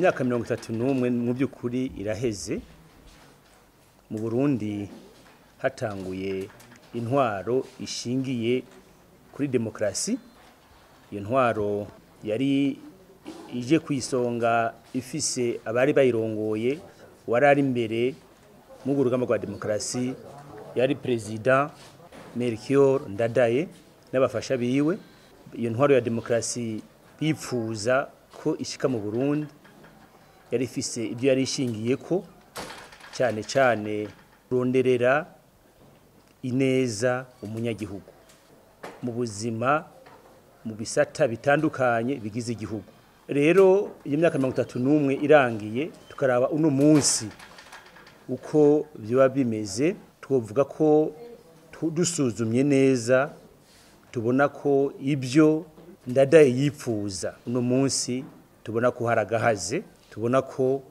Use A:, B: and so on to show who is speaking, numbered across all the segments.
A: Imyaka 31 mu by'ukuri iraheze mu Burundi hatanguye intwaro ishingiye kuri demokarasi. Iyo ntwaro yari ije ku isonga ifise abari bayirongoye, wari ari imbere mu rugamba rwa demokarasi yari Perezida Melchior Ndadaye n'abafasha biwe. Iyo ntwaro ya demokarasi bipfuza ko ishika mu Burundi yari ifise ibyo yari ishingiye ko, cyane cyane ronderera ineza umunyagihugu mu buzima mu bisata bitandukanye bigize igihugu. Rero iyo myaka 31 irangiye, tukaraba uno munsi uko biba bimeze, twovuga ko dusuzumye neza tubona ko ibyo Ndadaye yipfuza uno munsi tubona ko haragahaze, tubona ko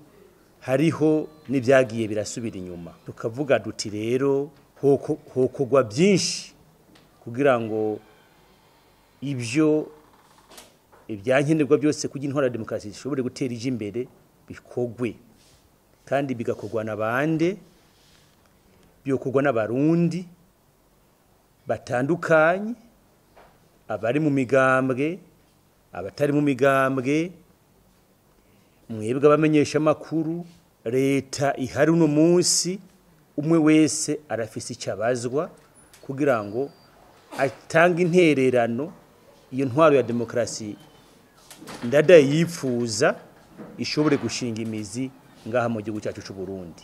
A: hariho n'ibyagiye birasubira inyuma. Tukavuga duti rero hokogwa byinshi kugira ngo ibyo ibyankenerwa byose kugira intwaro ya demokarasi ishobore gutera ije imbere bikogwe, kandi bigakorwa na bande, byokorwa n'abarundi batandukanye, abari mu migambwe, abatari mu migambwe, mwebwe abamenyesha makuru, leta ihari uno munsi, umwe wese arafise icyo abazwa kugira ngo atange intererano iyo ntwaro ya demokarasi Ndadaye yipfuza ishobore gushinga imizi ngaha mu gihugu cyacu c'u Burundi.